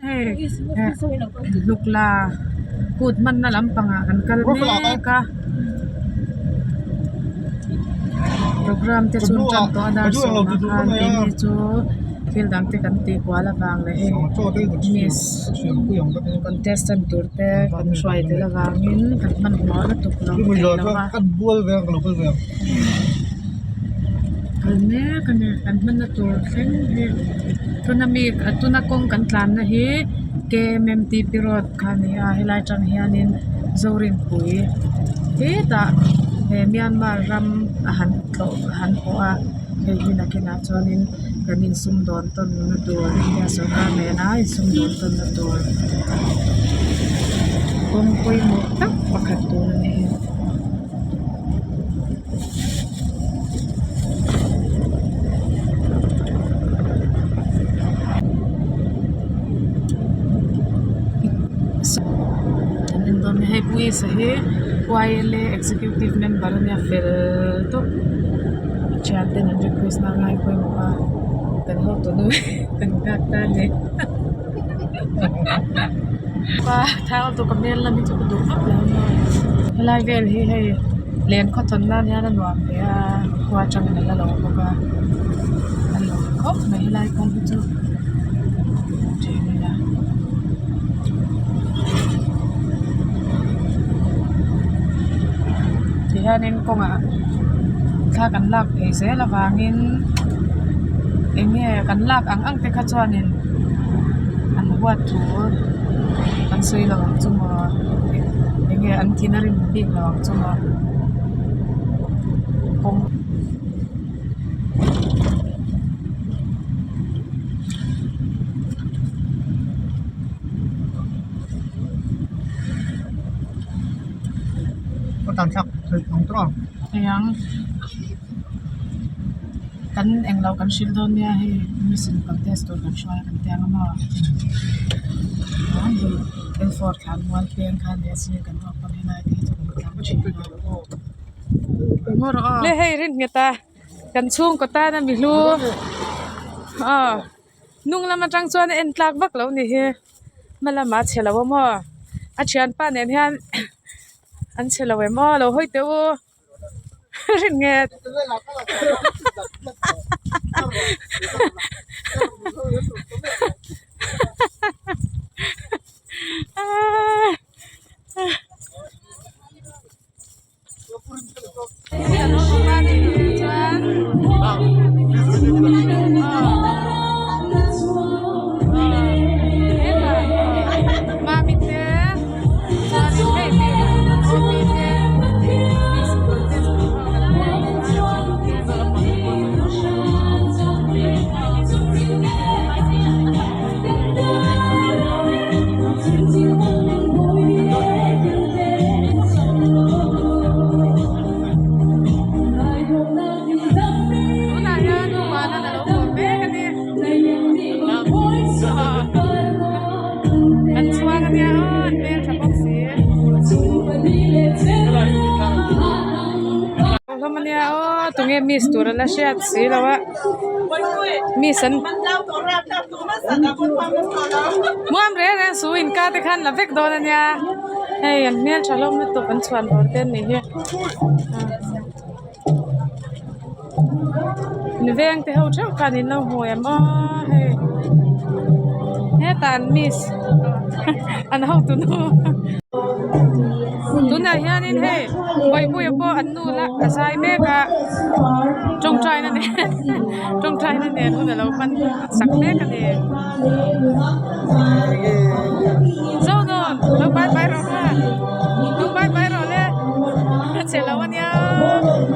Hei lukla kut hmanna lampangah kan kal mek a program te chu an tan tawh a dar sawmah khan keini chu thil dang te kan tih kual avang leh hei miss contestant tur te kan hruai tel avangin kan hmanhmawh lutuk lo thei lo a. Kal mek a ni kan hmanna tur thleng hi tuna mi tuna kawng kan tlanna hi K M M T P road kha a ni a helai atang hianin Zorinpui hetah he Myanmar ram a han tlawh a han pawh a hei hi nakinah chuanin kan insumdawn tawnna tur India sawrkar nena insumdawn tawnna tur kawng pawimawh tak pakhat tur a ni. Hei police a hi y l a executive member a nia fel tawp thian ten an request na a ngai pawimawh a kan hotu nu kan nghak ta a ni thau lutuk a hmel lam hi chu ka duh vak lo a helai vel hi hei len khawthawn nan hian a nuam hle a khua atangin a la lo bawk a a nuam khawp mai helai kawng hi chu then ila tihianin kawngah thla kan lak phei zel avangin eng nge kan lak ang ang te kha chuanin an huat thu an sawi lo ang chu maw eng nge an thin a rim bik lo ang chu maw kawng. Ka tan thlak theih ang tawh a. Eng kan englo kan hrilh dawn nia hei mission contest tur kan hruai a kan ti ang a maw hei L four thlan mual peng kha nia sir kan ruak pawn helai te hi chu kan tlang thin a le hei rin nghet a kan chhungkaw tana mi hlu aw hnung lam atang chuan a en tlak vak lo ni hi hma lamah a chhe lo a maw a thianpa nen hian an chhe lo em aw lo hawi teh u. Rin nge Mami te Tunah hian Muana a lo kawm mek a ni. An chhuang a nia aw an hmel tha bawk si. Hlawm a nia aw tunge miss tur a la hriat si lo a miss an muam reng reng su in ka te khan la vek dawn a nia hei an hmel tha hlawm lutuk an chhuan dawr te an nih hi. Veng te ho theuh khan in lo hmu em aw hei hetah an miss an hotu nu tunah hianin hei bawihpuia pawh an nu la a zai mek a tawngtaina nen tawngtaina nen hun alo hman sak mek a ni Zonawn lo bai bai rawh kha lo bai bai rawh le a che lo a nia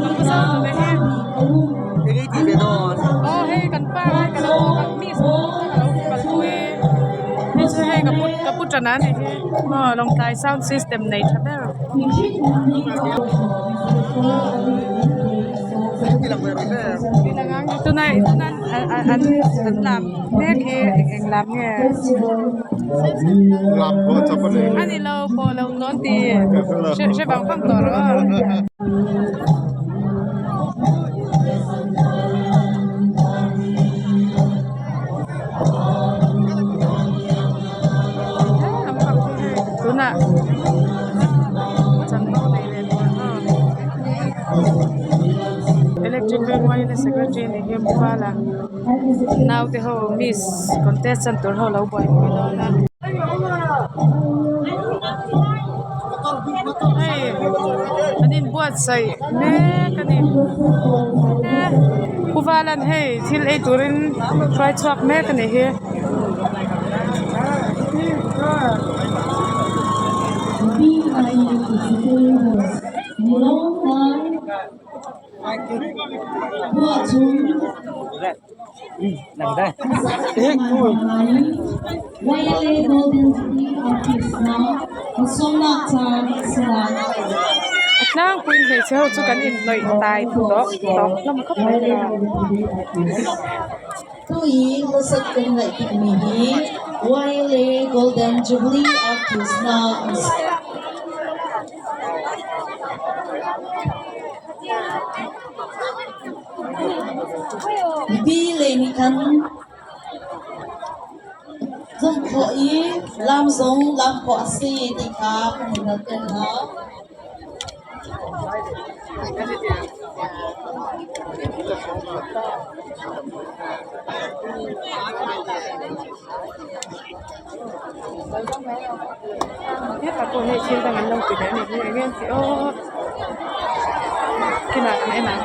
ka pu Zonawn a hi aw hei kan pa a ka lo miss ka lo kalpui hei chu hei ka pu ka pu ṭana a nih hi aw Lawngtlai sound system nei ṭha ber. Tunah tuna an an lam mek hi eng eng lam nge a ni lo pawh lo nawn ti hre hre vang vang tawh rawh aw. Veng YLA secretary a nih hi Muvala naute ho miss contestant tur ho a lo buaipui dawn a. Hei an inbuatsaih mek a ni Pu Vala'n hei thil ei turin hruai chhuak mek a nih hi. A tlangpuiin hmeichhe ho chu kan inhnawih tai tawk tawk hlawm khawp mai a. Hetah pawh hei thil dang an lo ti leh a nih hi eng nge an tih aw kinah kan en ang.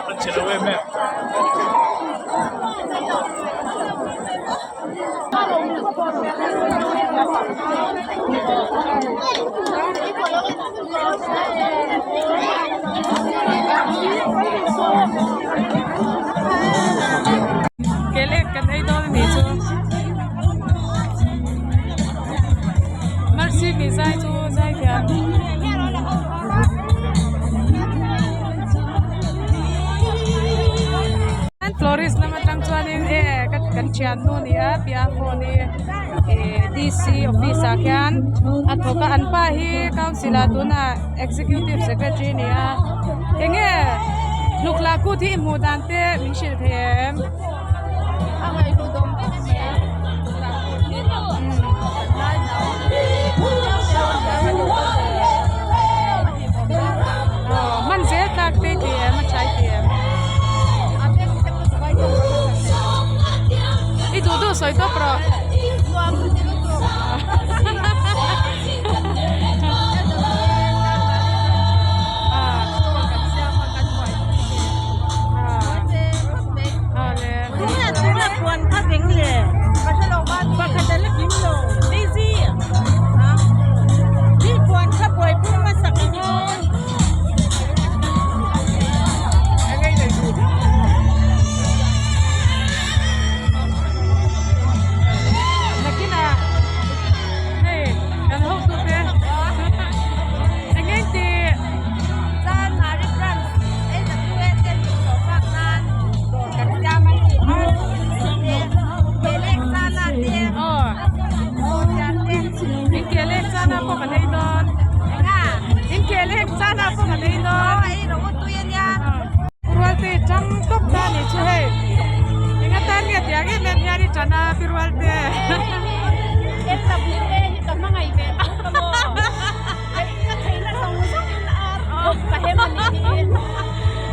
Kelek kan ei dawn a nih chu Mercy tih zai chu zai thiam. Florist lam atang chuanin e kan thiannu a ni a Pia phone hi ih D_C office ah khian a thawk a an pa hi council ah tunah executive secretary a ni a enge hluk lah kut hi i hmuh dan te min hrilh thei em? Aw hman zel tlak te i ti em a tha i ti em? I duh duh sawi tawp rawh. Nakinah hei kan hotute eng eng tih aw inkelek chana pawh kan ei dawn inkelek chana pawh kan ei dawn Rualte tang tawp ta a nih chu hei eng atan nge tiang em em hian i tan a pi Rualte.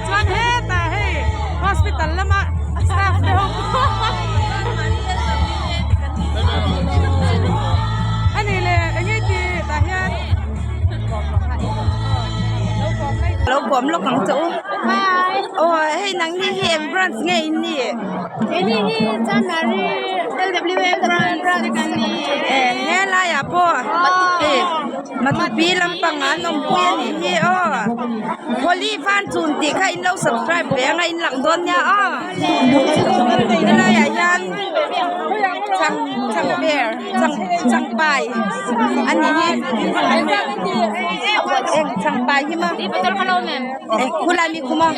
Chuan hetah hei hospital lama staff te ho pawh a nih leh eng nge tih tah hian. Lo kawm lawk ang che u aw hei nangni hi eng branch nge in nih? Keini hi Chanmari LWA branch te kan ni. E helaiah pawh e Matupi lampangah an awmpui a nih hi aw Holi van chun tih kha in lo subscribe ve anga in lang dawn nia aw helaiah hian chhang chhang ber chhang chhang pai a nih hi eng chhang pai hi maw eh khulai mi khu maw.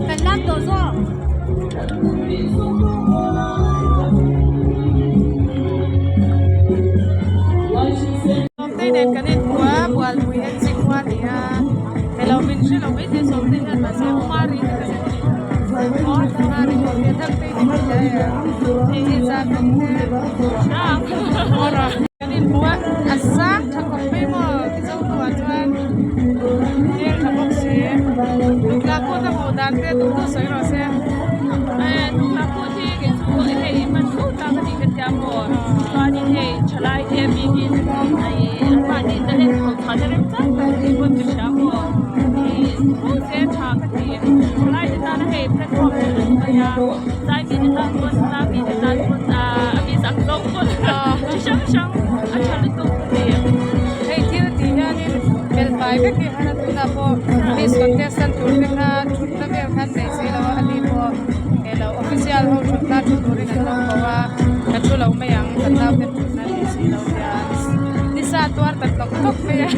Kan lam tawh zawk. Sawmtei nen kan inhmu a, Bualpui en chi khua a ni a, helo min hre lo mai thei Sawmtei hian mahse Umari te kan en thin Umari pawh hi a Thangtei te hi hei hi Zahmawk te Kan inhmu a, a sang tha khawp mai maw Mizo hnuah chuan hmel tha bawk si Tukla kut a hmuh dan te duh duh sawi rawh se. Tukla kut hi kei chu hei hman fo tak a nih ka tia maw chuanin hei thalai te a bikin an mahni talent ho chhuah na rem chang tak ni pawn ka hria maw ih fo se tha ka ti thalai te tana hei platform chu a ni mai a zai mi te tan pawn hla mi te tan pawn a mi zak zawng pawn chi hrang hrang a tha lutuk ka ti. Hei thil tih hianin felfai vek hi har a tunah pawh miss contestant tur te kha thutna vel khan nei si lo a ani pawh elo official ho thutna thu turin an lo ko a ka thu lo mai ang kan naute thutna nei si lo hian nisa tuar ta tlawk tlawk mai a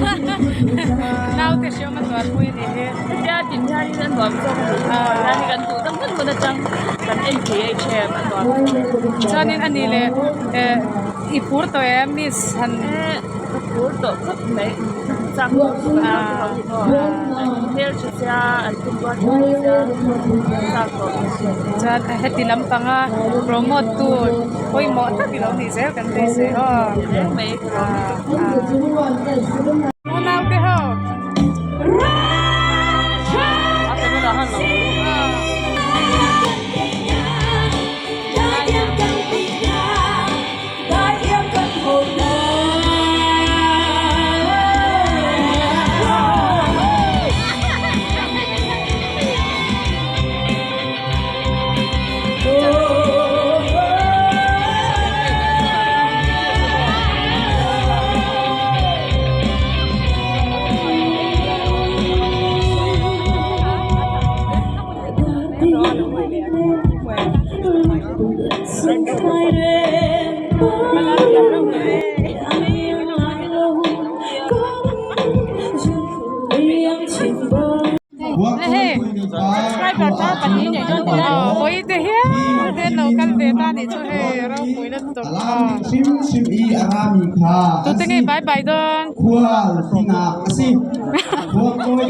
naute hriam a tuarpui a nih hi. Hetia tin hianin a nuam zawk a ni hian kan duh na hmun hmun atang kan en thei a i ṭhem a nuam. Chuanin a nih leh eh i phur tawh em miss han. Ka phur tawh khawp mai chak a hmel tha sia an tum rual tha bawk sia chak tawh. Chuan heti lampanga promote tu pawimawh tak ilo nih zel kan beisei aw. Reng mai Unau te ho. Pawite hial te an lo kal ve ta anih chu hei ropui lutuk tute nge bye bye dawn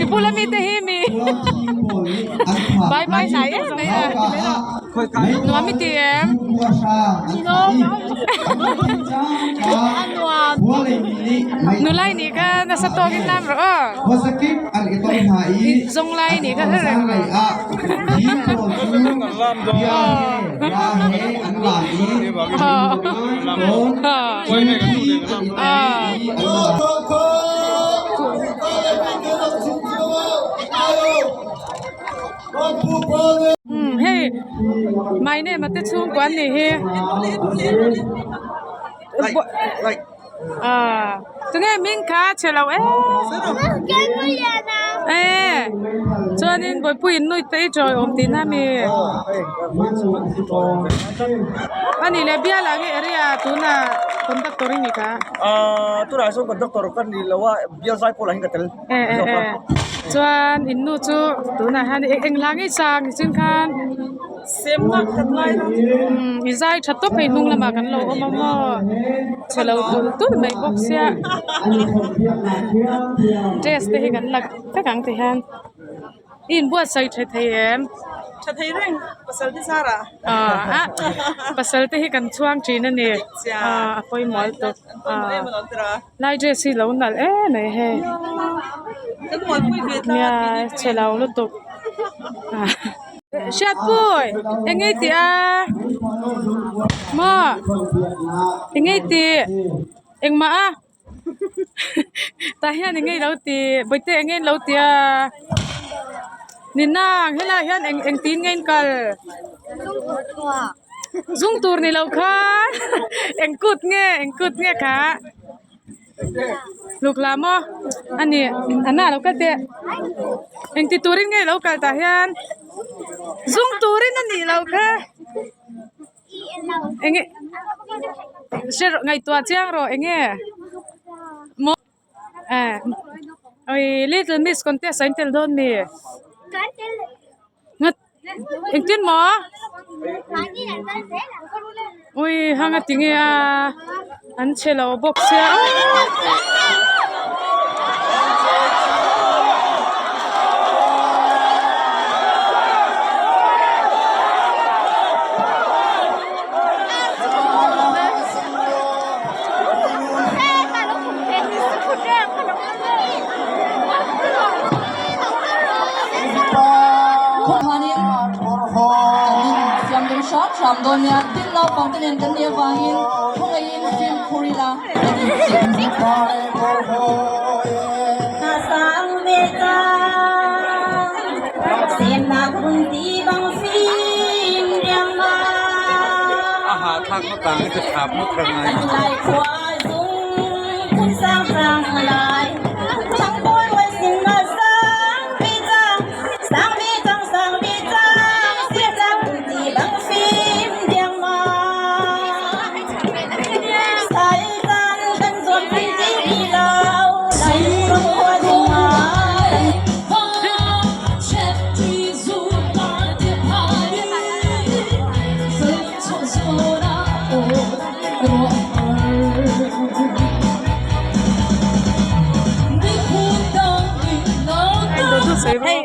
i bula mite hi mi bye bye hnai em mai a nuam i ti em nula i nih kha nasa tawkin lam rawh aw. Zawng lai nih kha hre reng rawh. Hei. My name a te chhungkua an nih hi ah tunge hming kha chhe lo em e chuanin Bawihpuiin nui te i tawiawm tihna a mi a nih leh bial ah nge area tunah conductor i ni kha. Ahh tunah chuan conductor ka ni lo a bial zai pawh lah hian ka tel zawk a. Chuan in nu chu tunah hian eng lah ngei sang nichin khan Semna kan lai lo. I zai tha tawp hei hnung lamah kan lo awm a maw chhe lo tulh tulh mai bawk sia dress te hi kan la vek ang ti hian i inbuatsaih tha thei em? Tha thei reng pasal te zar ah. Ah pasal te hi kan chhuang thin a ni ah a pawimawh lutuk ah lai dress hi lo nalh em mai hei nia chhe lo lutuk ah. Hriatpui eng nge tih a maw eng nge tih engmah a tah hian eng nge ilo tih bawihte eng nge ilo tih a ninang helaiah hian eng engtin nge in kal zung tur ni lo khan eng kut nge eng kut nge kha. Luk la maw a ni a na lo kal teh engti turin nge lo kal tah hian zung turin a nih loh kha enge hre rawh ngaihtuah chiang rawh enge maw eh awii little miss contest ah in tel dawn mi nghat engtin maw ui hang a ti nge a an chhe lo bawk sia Khanin kan in siam deuh hram hram dawn nia tin naupang te nen kan nih avangin khawngaihin fimkhur ila kan in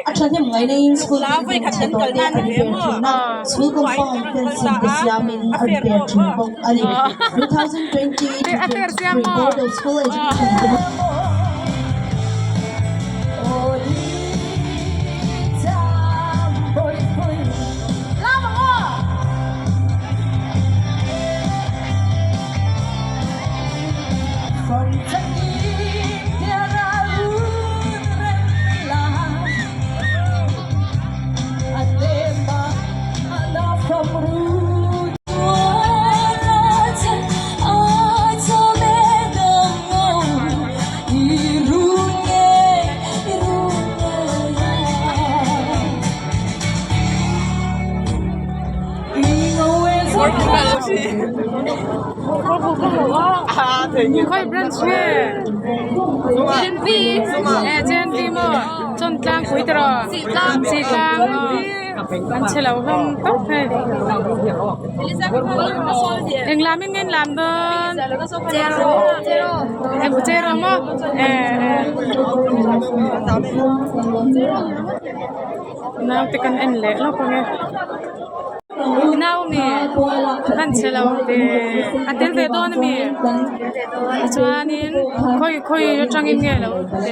A thahnem ngai naiin school building chhe tawh te a repair thin a, school compound fencing te siamin a repair thin bawk a ni. 2020 to 23 Board of School Education Committee. Khawi branch nge eh JNV maw chawn tlang pui tawh rawh sitlang an chhe lo hlawm tawp hei eng lam in nge an lam dawn eng cheraw maw eh eh naute kan en leh lawk ang e. Naomi an chhe lo ve a tel ve dawn ami chuanin khawi khawi atangin nge lo tel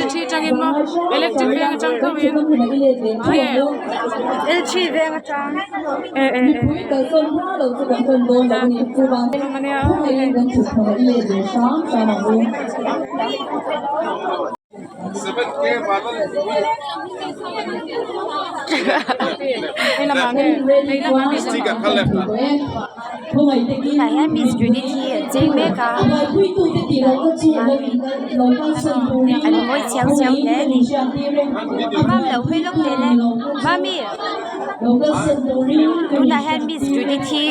L three atangin maw electric veng atang tho in nge L three veng atang eh eh eh ania aw. Tunah hian Miss Judith hi a chei mek a an ngawi chiang chiang hle a ni mam lo hawi lawk teh le mami tunah hian Miss Judith hi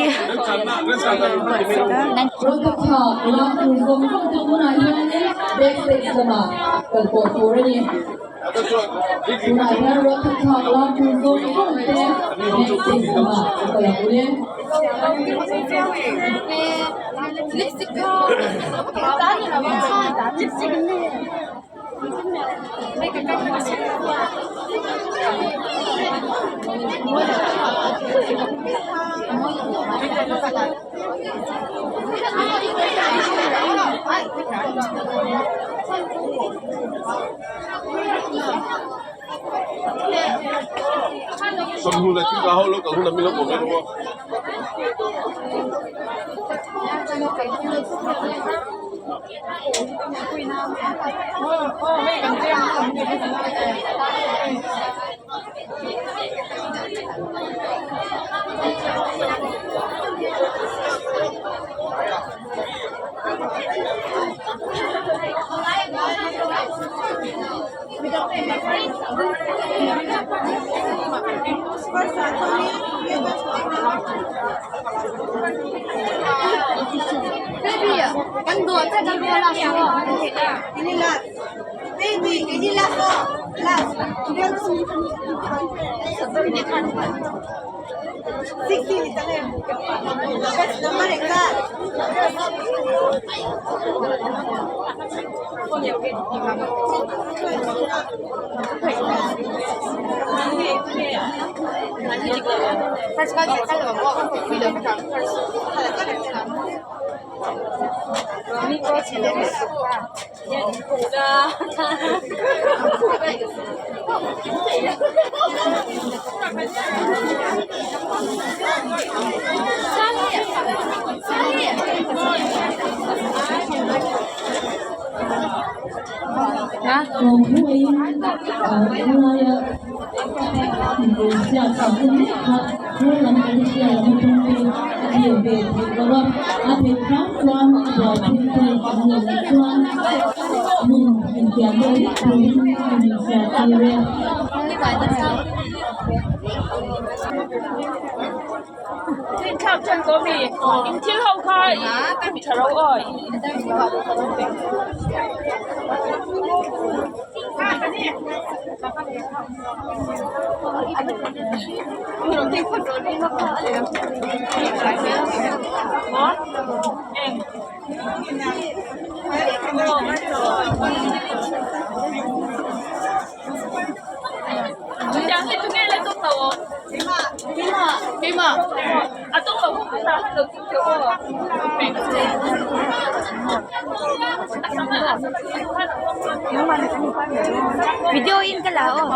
Video in ka la aw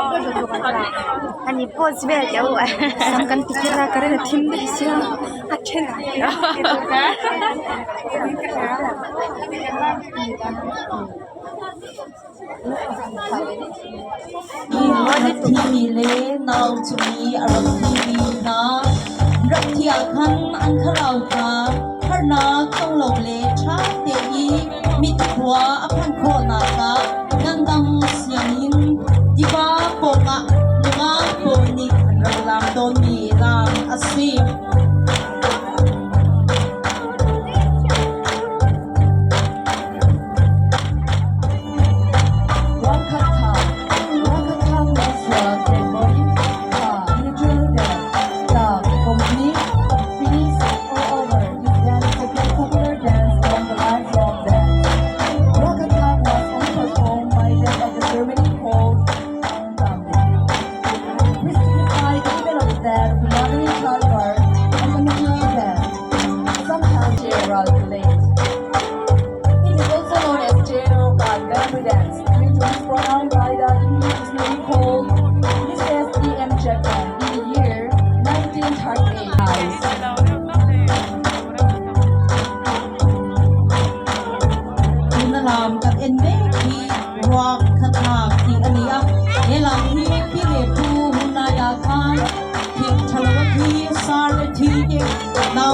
han in post vel teh u sam kan ti kher a current a thim daih sia a then Thi le nau chumi a rak thimi hna rak thi ah khan an thlarau hna harnak tong lo le ṭha te i mitkhua a phanh khawhnak ah ngandam sianginn tiva pawngah nungak pawl nih an rak lam tawnmi lam a si.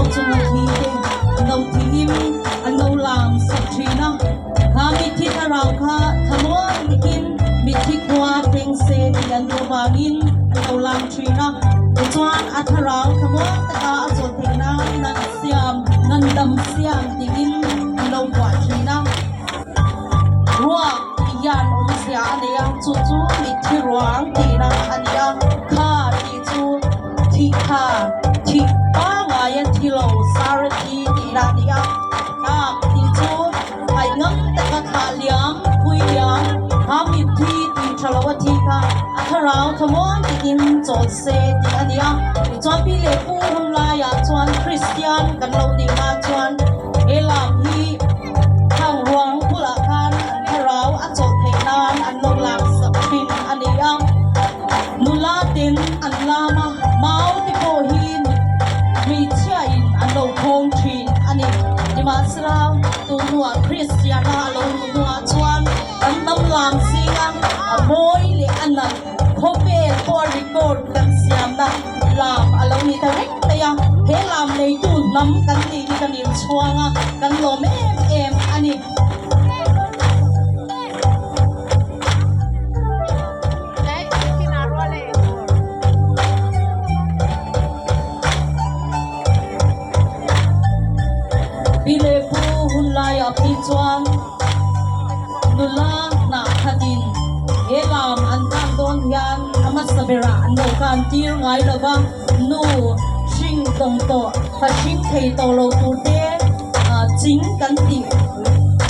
nau chunga thi te an lo thiin an lo lam sak thin a, kha mitthi thlarau kha thlamuan takin mitthi khua thleng se tih an duh avangin an lo lam thin a, tichuan a thlarau thlamuan taka a chawl theih nan nan siam nan dam siam tiin an lo buah thin a. Ruak tih hian awmzia a nei a, chu chu mitthi ruang tihna a ni a, kha tih chu thih kha thih pangaia thi lo sar thi tihna a ni a, tlak tih chu ngaihngam taka thlah liam phui liam kha mitthi tih tha lo a thi kha a thlarau thlamuan takin chawl se tih a ni a, tichuan pi leh pu hun laiah chuan Kristian kan lo nih hma chuan he lam hi. Khang ruang bulah khan an thlarau a chawlh theih nan an lo lak sak thin a ni a, nula ten an lam a, mau te pawh hi hmeichhia in an lo khawng thin a ni. Nimahsela, tun hnuah Kristiana a lo luh hnuah chuan kan hnam lam zinga a mawi leh a nalh khawvel pawh a record kan siamna lam a lo ni ta reng mai a, he lam neitu hnam kan nih hi kan inchhuang a, kan lawm em em a ni. Pi leh pu hun laiah phei chuan nula hnah khatin he lam an tan dawn hian a hmasa berah an lo kan tir ngai lo va, nu hring tawng tawh fa hring thei tawh lo tur te ching kan tih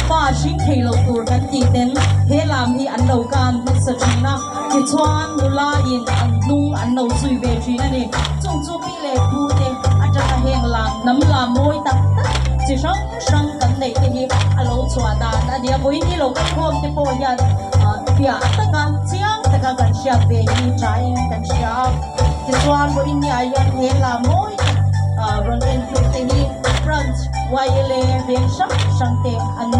fa hring thei lo tur kan tih ten he lam hi an lo kan hmasa thin a, tichuan nula in an hnung an lo zui ve thin a ni. Chung chu pi leh pu te atanga heng lam hnam lam mawi tak tak chi hrang hrang kan neih te hi a lo chhuah dan a ni a, vawiin lo kan khawm te pawh hian fiah taka chiang taka kan hriat ve hi thain kan hria a, tichuan vawiin ni ah hian he lam mawi tak rawn en tur te hi branch YLA veng hrang hrang te an ni.